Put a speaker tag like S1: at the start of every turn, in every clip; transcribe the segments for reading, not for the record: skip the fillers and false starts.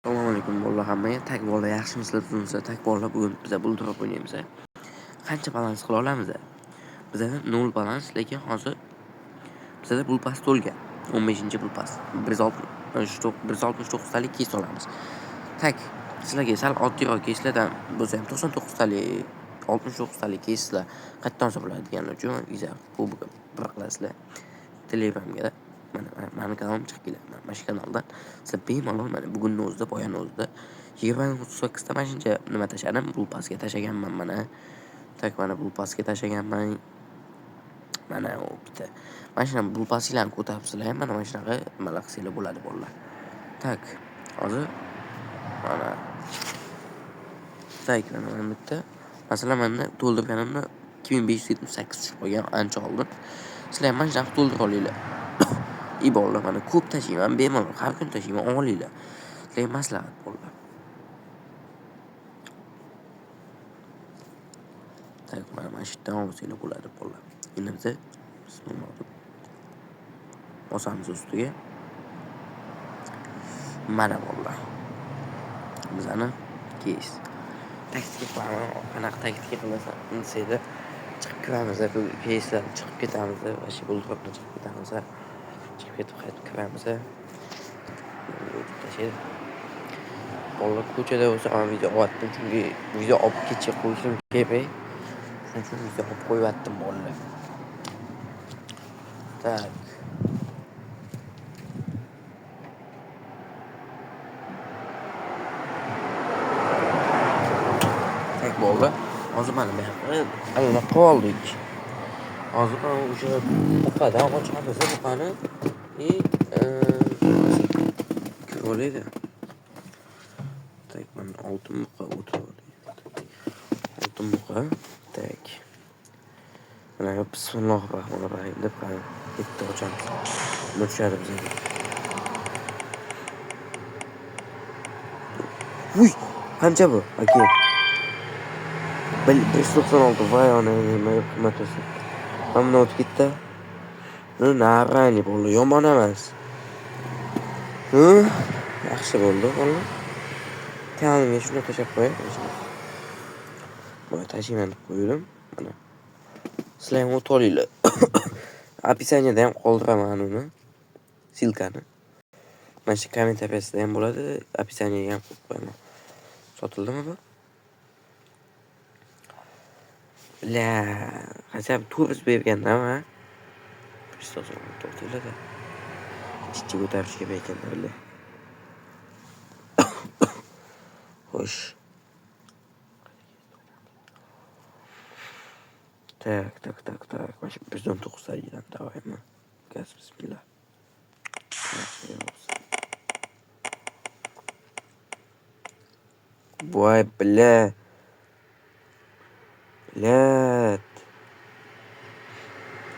S1: Assalomu alaykum bolalar hammaga. Tak bolalar yaxshimisizlar, tuzukmisizlar? Tak bolalar bugun biza bulduroq o'ynaymiz. Qancha balans qila olamiz? Bizada 0 balans, lekin hozir bizada pul pas to'lgan. 15-pul pas. 169 talik kes olamiz. Tak, sizlarga sal oddiyroq keslardan bo'lsa ham 99 talik, 69 talik keslar qayerdan olsa bo'ladi deganlar uchun viza kubogi bir qilasizlar. Telegramga mana mani kanalim chiqib keladi. Mana shu kanaldan sizlar bemalol mana bugunni o'zida, boyani o'zida 20.38 ta mana shuncha nima tashladim, pul pasga tashlaganman mana. Tak mana pul pasga tashlaganman. Mana u bitta. Mana shunaqa pul pasinglarni ko'taribsizlar ham mana shunaqa nimalar qilsanglar bo'ladi bolalar. Tak, hozir mana tak mana bitta. Masalan, menda to'ldirganimda 2578 tushib qolgan ancha oldin. Sizlar ham mana shunaqa to'ldirib olinglar. I bolalar mana ko'p tashiyman, bemalol har kun tashiyman, olinglar. Sizlarga maslahat bolalar. Tak, mana shu yerdan olsanglar bo'ladi bolalar. Endi biza bismillah deb bosamiz ustiga. Mana bolalar. Bizani keys. Taktika qilaman, qanaqa taktika qilasan desanglar, chiqib kiramiz, bu keysdan chiqib ketamiz, вообще bulduroqdan chiqib ketamiz. Chiqib ketib qaytib kiramiz. Tashlaydi. Bolalar ko'chada bo'lsa ham video olyaptim, chunki video olib kecha qo'yishim kerak. Shuning uchun video olib qo'yayaptim bolalar. Tak. Tak bolalar. Hozir mana bu yoqqa aniq qilib oldik. Hozir mana o'sha buqadan ochamiz buqani. И kirib olaydi. Tak, mana oltin buqa o'tirib olaydi. Oltin buqa. Tak. Mana bismillahir rohmanir rohim deb qani bitta ochamiz. Nima tushadi bizga? Uy, qancha bu? Aka. 196 voy onang, nima qimmat bo'lsa. Mana bundan o'tib ketdi. Нормальный bo'ldi, yomon emas. Yaxshi bo'ldi, bolalar. Kanalimga shuni tashlab qo'yay. Boya tashlayman deb qo'ydim. Mana. Sizlar ham o'tib olinglar. Описаниеda ham qoldiraman uni. Ссылкani. Mana shu kommentariyasida ham bo'ladi, описаниеga ham qo'yib qo'yaman. Sotildimi bu? La, хотя бы 400 bergandam, ha. 196 to'xtanglar-da. Chichi ko'tarish kerak ekanda, billa. Xo'sh. Tak, tak, tak, tak. Mana shu 119 talikdan давайmi? Gaz bismillah. Voy, бля. Блядь.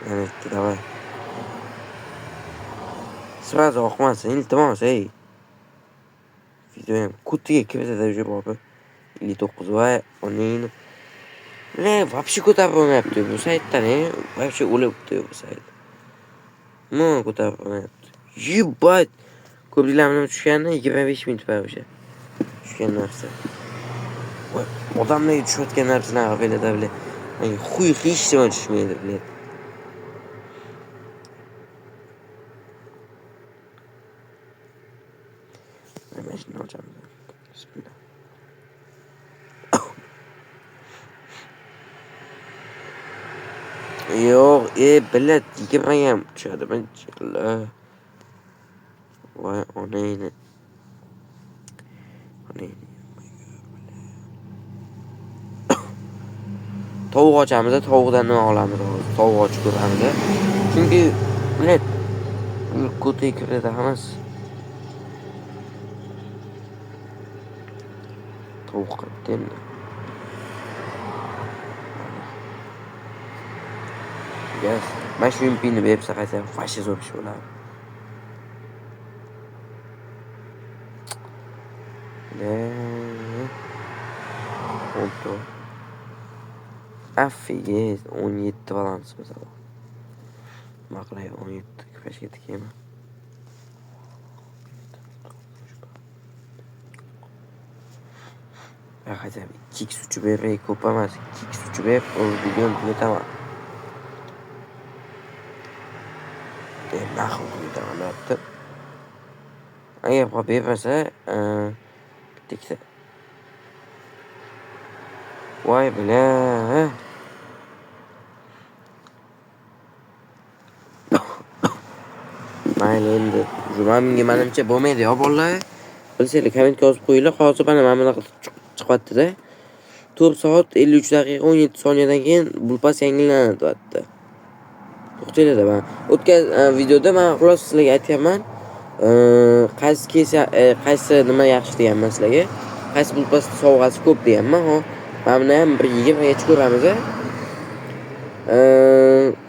S1: Yana ikki, давай. Сразу oqmasin, iltimos, ey. Video ham kutiga kiradi уже bobi. 59 voy, onangni. Le, вообще ko'tarib bo'lmayapti bu saytdan, ey. Вообще o'libdi bu sayt. Umuman ko'tarib bo'lmayapti. Ебать. Ko'rdinglarmi nima tushganini? 25 ming tupa o'sha. Tushgan narsa. Voy, odamlarga tushayotgan narsalar bilada, бля. Menga xuy hech nima tushmaydi, блядь. Mana shuni ochamiz. Bismillah. Yo'q, блядь, 20 ham tushadimi? Voy, onangni. Onangni. Tovuq ochamiz, tovuqdan nima olamiz hozir? Tovuq ochib ko'ramiz. Chunki, блядь, ko'taga kiradi hammasi. Tovuq qayerda endi? Gaz. Mana shu UMPni bersa qayta вообще zo'r ish bo'lardi. Oldu. Офигеть, 17 balansimiz bor. Nima qilay, 17 pashga tikaymi? Хотя бы 2x uchib ber, ko'p emas. 2x uchib ber, bugun tugataman. Nahv tugataman deyapti. Agar bermasa, bitta ikkita. Voy бля. Mayli endi. Bunga menimcha bo'lmaydi ya bolalar. Bilsanglar kommentga yozib qo'yinglar. Hozir mana bunaqa chiqyapti-da. 4 soat 53 daqiqa 17 soniyadan keyin bulpas yangilanadi deyapti. To'xtanglar, men o'tgan videoda men xullas sizlarga aytganman. Qaysi keys, qaysi nima yaxshi deganman sizlarga. Qaysi bulpas sovg'asi ko'p deganman. Hop, mana buni ham bir 20 gacha ko'ramiz.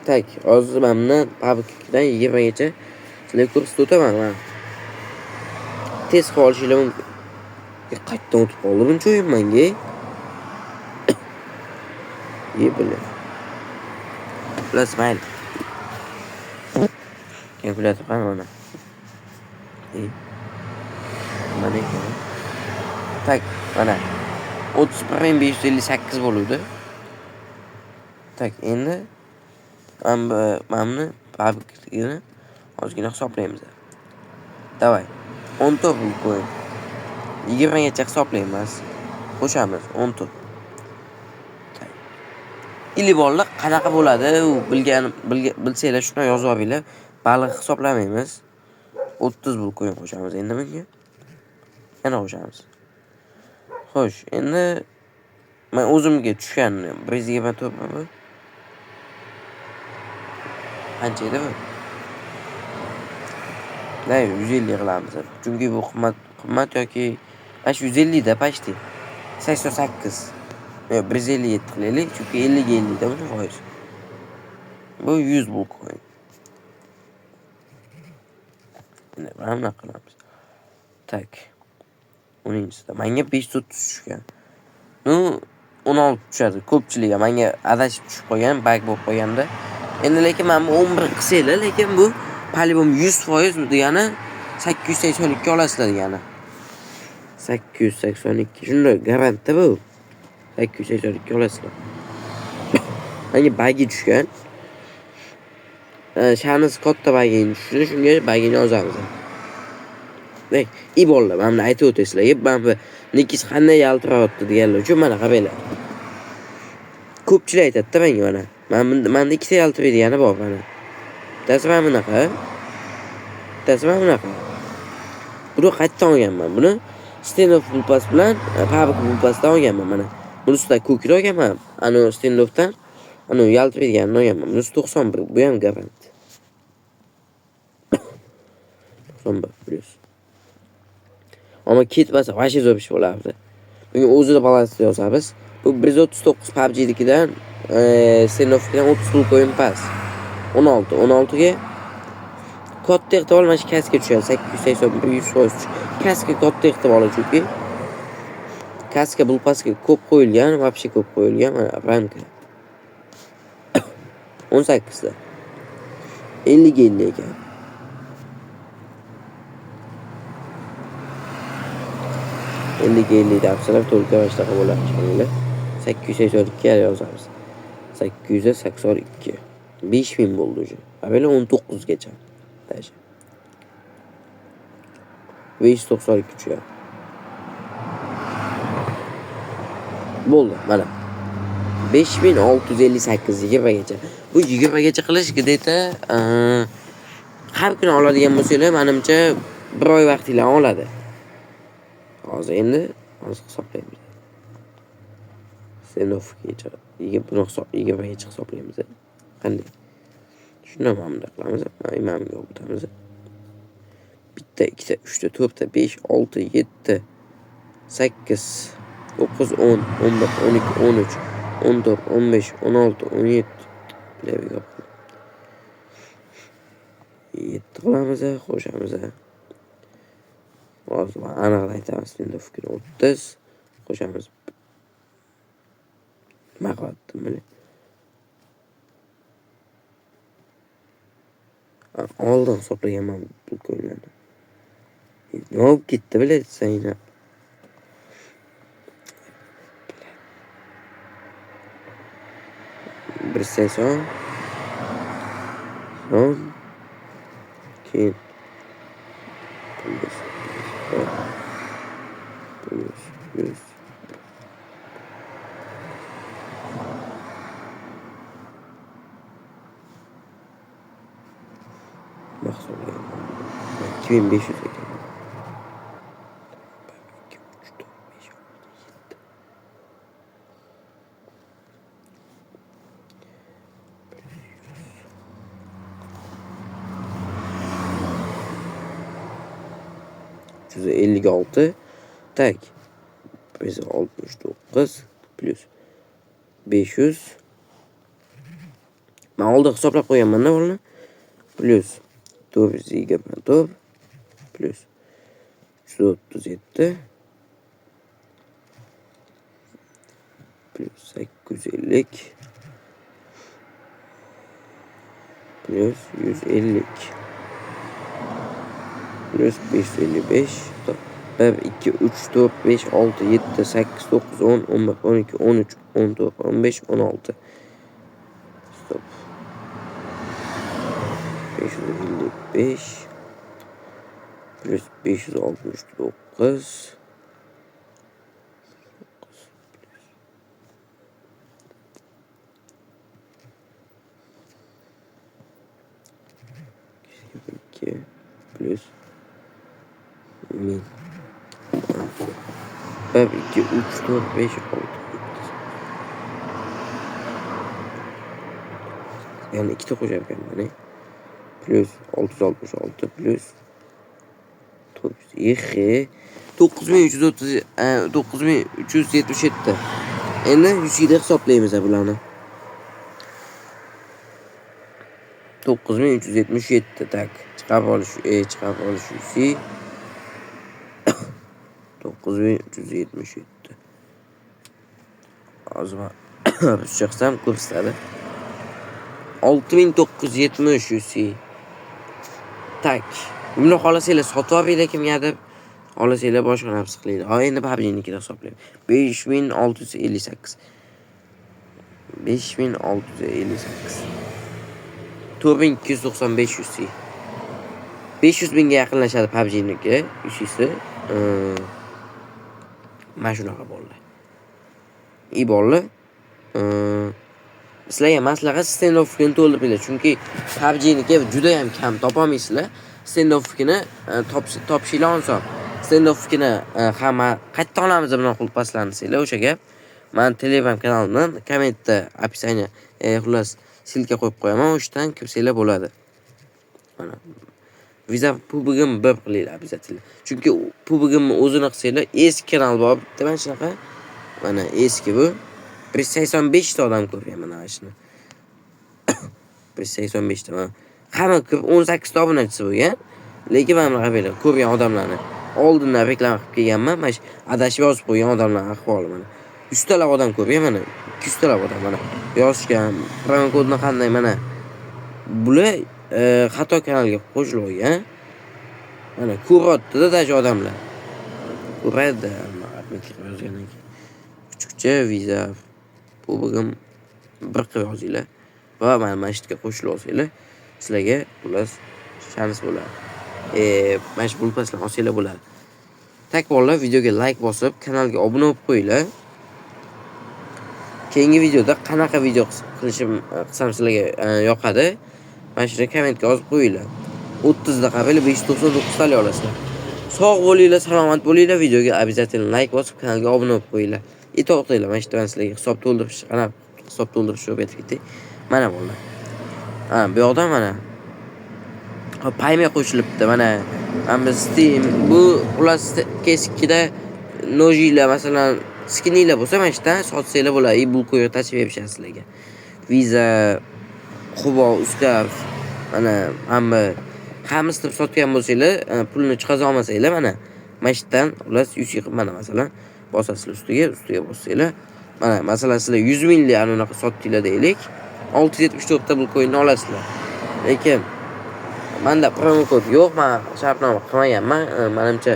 S1: Tak, hozir mana buni PUBG'dan 20 gacha sizlarga ko'rsatib o'taman men. Tez qilib olishinglar mumkin. Qayerdan o'tib qoldi buncha o'yin menga? Ye bile. Xullas mayli. Kalkulyator qani mana. Mana ekan. Tak, mana 31558 bo'luvdi. Tak, endi mana buni PUBG'ni ozgina hisoblaymiz. Davay. 14 pul qo'ying. 20 gacha hisoblaymiz. Qo'shamiz 14. Ili bolalar qanaqa bo'ladi? U bilgan bilsanglar shuni yozib olinglar. Baliq hisoblamaymiz. 30 pul qo'yib qo'shamiz endi bunga. Yana qo'shamiz. Xo'sh, endi men o'zimga tushgan 124 mi? Qancha edi bu? Da 150 qilamiz. Chunki bu qimmat yoki mana shu 150 da почти. 88. Yo'q, 157 qilaylik, chunki 50 ga 50 da buni foiz. Bu 100 bu coin. Endi mana bunaqa qilamiz. Tak. Uninchida menga 530 tushgan. Ну, 16 tushadi ko'pchiligiga. Menga adashib tushib qolgan, bug bo'lib qolganda. Endi lekin mana bu 11 qilsanglar, lekin bu по-любому 100% degani 882 olasizlar degani. 882 shunday garantda bu. 882 olasizlar. Menga bagi tushgan. Sha'nisi katta bagini tushdi, shunga bagini yozamiz. Demak, i bolalar, mana buni aytib o'tay sizlarga, mana bu nikis qanday yaltirayapti deganlar uchun mana qaranglar. Ko'pchilik aytadi-da menga mana. Mana bunda menda ikkita yaltiraydigani bor mana. Bittasi mana bunaqa. Bittasi mana bunaqa. Buni qayerdan olganman? Buni Standoff bulpas bilan PUBG bulpasdan olganman mana. Bunisida ko'kini olganman. Ana Standoffdan ana yaltiraydiganini olganman. Bunisi 91, bu ham garant. 91 plyus. Ammo ketmasa вообще zo'r ish bo'lardi. Bunga o'zini balansini yozamiz. Bu 139 PUBG'nikidan, Standoff'dan 30 pul qo'yim past. 16, 16 ga katta ehtimol mana shu kaska tushadi. 881 100% tushadi. Kaska katta ehtimoli chunki kaska bulpasga ko'p qo'yilgan, вообще ko'p qo'yilgan mana ramka. 18 da. 50 ga 50 ekan. 50 ga 50 deb to'lka mana shunaqa bo'ladi ishoninglar. 882 yozamiz. 882. 5000 bo'ldi уже. Avvalo 19 gacha. Даже. 592 tushadi. Bo'ldi, mana. 5658 20 gacha. Bu 20 gacha qilish где-то har kuni oladigan bo'lsanglar, menimcha bir oy vaqtinglarni oladi. Hozir endi hozir hisoblaymiz. Standoffgacha buni hisob 20 gacha hisoblaymiz. Qanday? Shundan mana bunday qilamiz. Mana bunga o'tamiz. Bitta, ikkita, uchta, to'rtta, 5, 6, 7, 8, 9, 10, 11, 12, 13, 14, 15, 16, 17. 7 qilamiz, qo'shamiz. Hozir men aniq aytaman, Standoffga 30 qo'shamiz. Nima qilyaptim buni? Oldin hisoblaganman bu coinlarni. Nima bo'lib ketdi bilasizlar? 180 so'm, keyin plyus plyus 100 nima hisoblaganman? 2500 ekan. 1, 2, 3, 4, 5, 6, 7. 356. Tak. 169 plyus 500. Men oldin hisoblab qo'yganman-da buni. Plyus 424 plyus 337 plyus 850 plyus 150 plyus 555. 1, 2, 3, 4, 5, 6, 7, 8, 9, 10, 11, 12, 13, 14, 15, 16. Stop. 555 plyus 569 2 plyus 1000. 1, 2, 3, 4, 5, 6, 7. Ya'ni ikkita qo'shar ekanman. Plyus 666 plyus 400. 9330, 9377. Endi 100 ga hisoblaymiz bularni. 9377. Tak, chiqarib olish, chiqarib olish 100. 9377. Hozir men ruscha qilsam ko'rsatadi. 6970 UC. Tak. Buni xohlasanglar sotib olinglar kimgadir. Xohlasanglar boshqa narsa qilinglar. Ha, endi PUBG'nikini hisoblayman. 5658. 5658. 4295 UC. 500 mingga yaqinlashadi PUBG'niki UC'si. Mana shunaqa bolalar. I bolalar. Sizlarga maslahat, Standoff'ni to'ldiringlar, chunki PUBG'niki juda ham kam topolmaysizlar. Standoff'ni topishinglar oson. Standoff'ni hamma qayerdan olamiz bilan qulpaslarni desanglar, o'sha gap. Men Telegram kanalimdan kommentda описание, xullas ссылка qo'yib qo'yaman, o'shadan kirsanglar bo'ladi. Mana Visa PUBG'im bir qilinglar обязательно. Chunki PUBG'imni o'zini qilsanglar, eski kanal bor bitta mana shunaqa. Mana eski bu. 185 ta odam ko'rgan mana shuni. 185 ta mana. Hamma ko'p 18 ta obunachisi bo'lgan. Lekin mana bunaqa böyle ko'rgan odamlarni oldindan reklama qilib kelganman. Mana shu adashib yozib qo'ygan odamlarning ahvoli mana. 100 talab odam ko'rgan mana. 200 talab odam mana yozishgan. Promokodni qanday mana. Bular xato kanalga qo'shilib olgan. Mana ko'ryapti-da даже odamlar. Ko'radi, admin qilib yozgandan keyin. Kuchukcha Visa PUBG'im bir qilib yozinglar va mana shu yerga qo'shilib olsanglar, sizlarga xullas shans bo'ladi. Mana shu pulpaslarni olsanglar bo'ladi. Tak bolalar, videoga like bosib, kanalga obuna bo'lib qo'yinglar. Keyingi videoda qanaqa video qilishim qilsam sizlarga yoqadi. Mana shuni kommentga yozib qo'yinglar. 30 daqiqa 599 talik olasizlar. Sog' bo'linglar, salomat bo'linglar. Videoga обязательно like bosib, kanalga obuna bo'lib qo'yinglar. To'xtanglar, mana shu yerda sizlarga hisob to'ldirish, qanaqa hisob to'ldirish o'rgatib ketay. Mana bolalar. Ha, bu yoqda mana Payme qo'shilibdi. Mana bu Steam, bu xullas Keski'da nojinglar, masalan, skininglar bo'lsa, mana shu yerdan sotsanglar bo'ladi. Bu ko'yga tashlab berishadi sizlarga. Visa, Hubo, Uskarf, mana hamma hammasi deb sotgan bo'lsanglar, pulni chiqaza olmasanglar, mana shu yerdan xullas 100 qilib, mana masalan bosasizlar ustiga, bossanglar, mana masalan sizlar 100 minglik ana unaqa sotdinglar deylik, 674 ta coinni olasizlar. Lekin menda promokod yo'q, men shartnoma qilmaganman, menimcha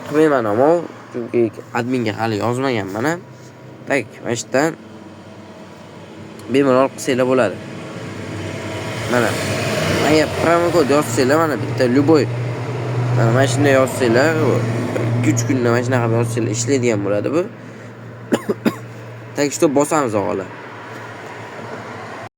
S1: qilmayman ammo, chunki adminga hali yozmaganman ham. Tak, mana shu yerdan Bemalol qilsanglar bo'ladi. Mana, agar promokod yozsanglar, mana bitta любой, mana shunday yozsanglar, 2-3 kunda mana shunaqa qilib yozsanglar, ishlaydigan bo'ladi bu. Так что bosamiz, og'alar.